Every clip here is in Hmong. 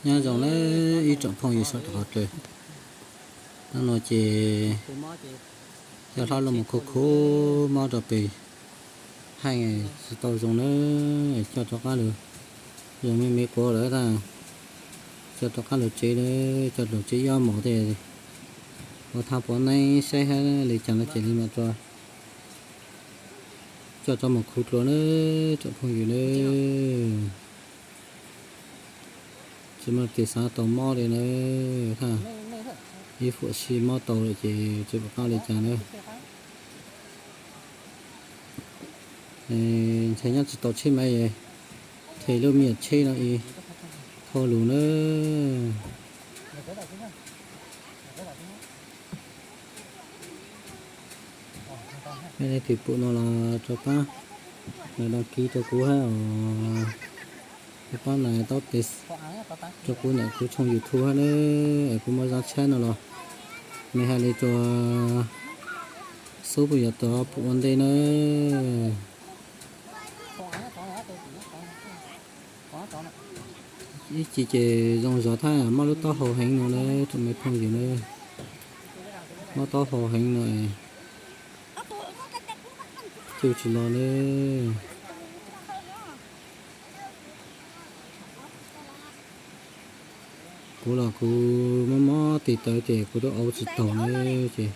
Nyob zoo nawb ib tsoom phooj ywg sawv daws qhov twg. Hnub no ces coj hlob Looj mus khuv khuv mob rau pem heej tsis tau zoo nawb, coj rov qab lawm, zoo me me quav lawm ntag. Coj rov qab lawm tsev nawb, coj lawm tsev ib ob hmos thiaj ua thaj pov neeb saib hab li cas no ces li mam rau coj rov mus khuv dlua nawb tsoom phooj ywg nawb. Tsis muaj tis xav tau mob li nawb, thaj ib fuam sij mob tau lawm ces tsis pom qab li cas nawb. Ntshe nyob tsis tau tsheb mas, them lub me nyuam tsheb no es thauj lus nawb. Nej leej twg pum no los rov qab nias đăng ký rau kuv hab os, rov qab nias taub tes rau kuv ntawm kuv tshooj YouTube hab nawb, es kuv muaj zaj tshab no los nej hais li rau xub puas yuav tau pum ua ntej nawb. Ib chim ces zoo zog thab mob lub taub hau heev no nawb tsoom me phooj ywg nawb. Mob taub hau heev no, cwj tsis los nawb. Kuv los kuv mob mob tes taw ces kuv twb auv tsis taus nawb ces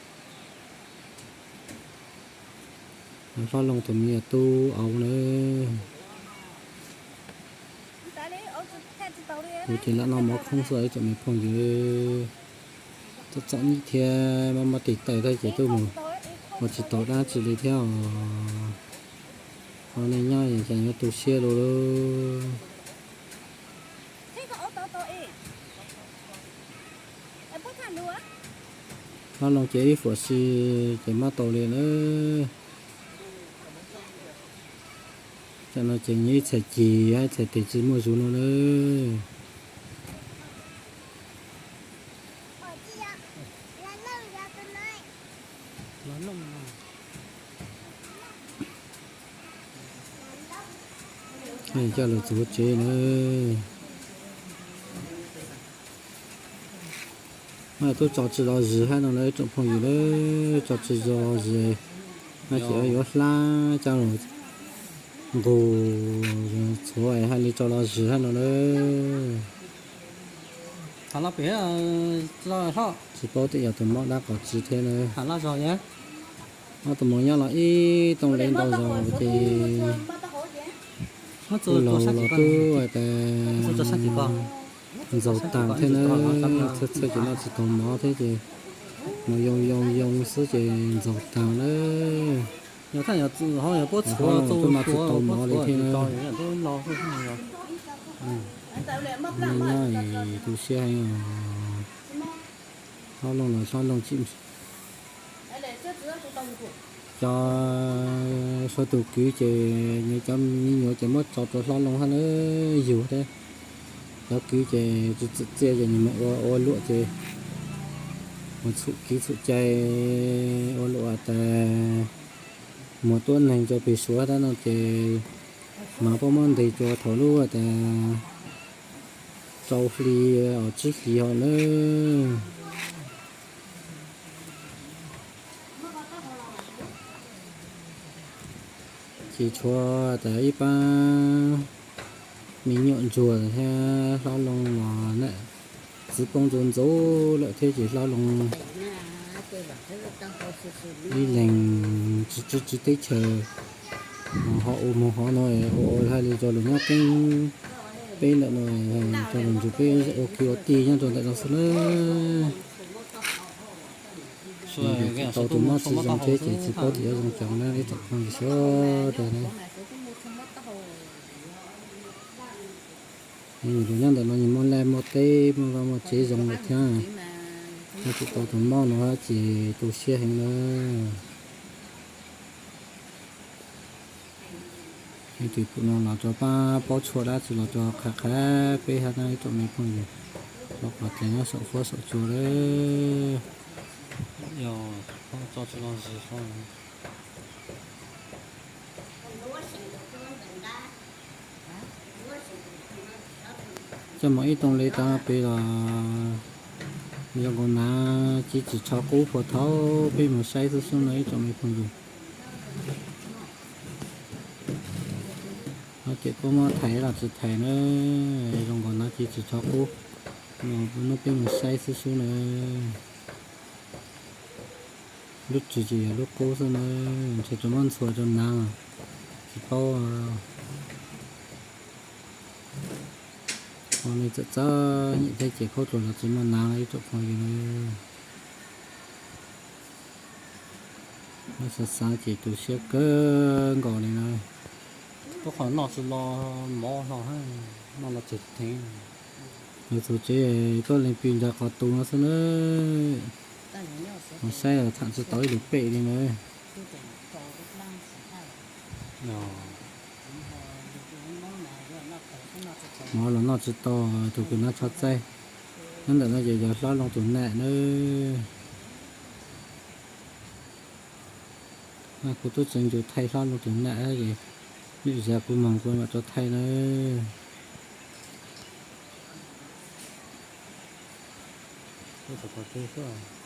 hlob Looj tus me nyuam tub auv nawb. Kuv ces lam noj mov khoob xwb ib tsoom me phooj ywg. Txom txom nyem thiab mob mob tes taw thiab ces twb mus ua tsis taus dab tsi li thiab os. Ho nej nyob es cas yuav tu siab lug lug. Hlob Looj ces ib fuam sij ces mob tau li nawb. Cov no ces nyob ib txhais ceg ib txhais tes tsis muaj zug no nawb. Coj lug txug tsev nawb. Tub tso tsis zog zis hab no nawb tsoom phooj ywg nawb, tso tsis zog zis no ces yuav hlab coj lug nqus txhuav hab li tso los zis hab no nawb. Tsis paub tias yog tus mob dab qhov tsi thiab nawb. Ob tug mus nyob los ib too le ntau zog ces kuj laug los twb tas ntxaug taag thiab nawb, txhawj txhawj ces noj tsis tau mov thiab ces mus yoo yoo yoo xwb ces ntxaug taag nawb. Hlob Looj twb noj tsis tau mov li thiab nawb. Nyob tu siab heev os. Hlob Looj los Hlob Looj tsis Cov suav tus kwv ces nws cov me nyuam ces muab tso rau Hlob Looj hab nawb, yug thiab. Cov kwv ces tsis txwm txiaj ces nws mus ua ua luam ces mus txhum kev txhum cai ua luam tas mus tuab neeg rau pem Suav tab no ces mas puab muab ntes rua thaum lub tas rau hli os tsib hlis hov nawb. Ces tshuav tas ib pab me nyuam ntsuag thiab Hlob Looj los na, txwv poob ntxuv ntxuv lawm thiab ces Hlob Looj ib leeg tsis teb chaws, ho ua moog hov no ua ua hab li rau lug nyob keeb peb ntawm no, rau lug nrug peb ua kwv ua tij nyob rau ntawm no xwb nawb. Tau tus mob tsis zoo thiab ces tsis paub tias yuav zoo cas na ib tsoom phooj ywg sawv daws na. Nws nyob ntawm no nws muaj laj muaj teb muaj vaj muaj tsev zoo lawm thiab, nws tsis tau tus mob no ces tu siab heev na. Ib tug pum no los rov pab paub tshuaj dab tsi los rov qha qha peb hab na ib tsoom me phooj ywg, rau qhov tias nyob saum fuab saum cua lawm. Coj mus ib too li tau pem los zoo nkaus nav ci tsis tsho qub puas thaub, peb mus saib xub xub no ib tsoom me phooj ywg. No ces kuj muab thaiv los tsis thaiv na, zoo nkaus nav ci tsis tsho qub. Hnub peb mus saib xub xub na. Lub tswv ces yog lub qub xwb na, ntshe tsuas muab ntxhua rau nav, tsis paub. Ua li txawm txawj nyiam thiab ces khaub dluag los tsis muaj nav ib tsoom phooj ywg na. Xav xav ces tu siab kawg nkaus li na. Ub, qhov noj tsis los mov hlo, noj los tsis theev. Nws txog tsev tuaj lees pis ntawm qhov tus no xwb na. Mus saib tham tsis tau ib lus pem li na. Mov los noj tsis tau, tus kws nab tsho txaij. Nyob ntawm no ces yog Hlob Looj tus nam na. Kuv twb tseem ncu thaij Hlob Looj tus nam es lwm zaus kuv moog kuv mam rov thaij na. Kuv tus qhov twg xwb.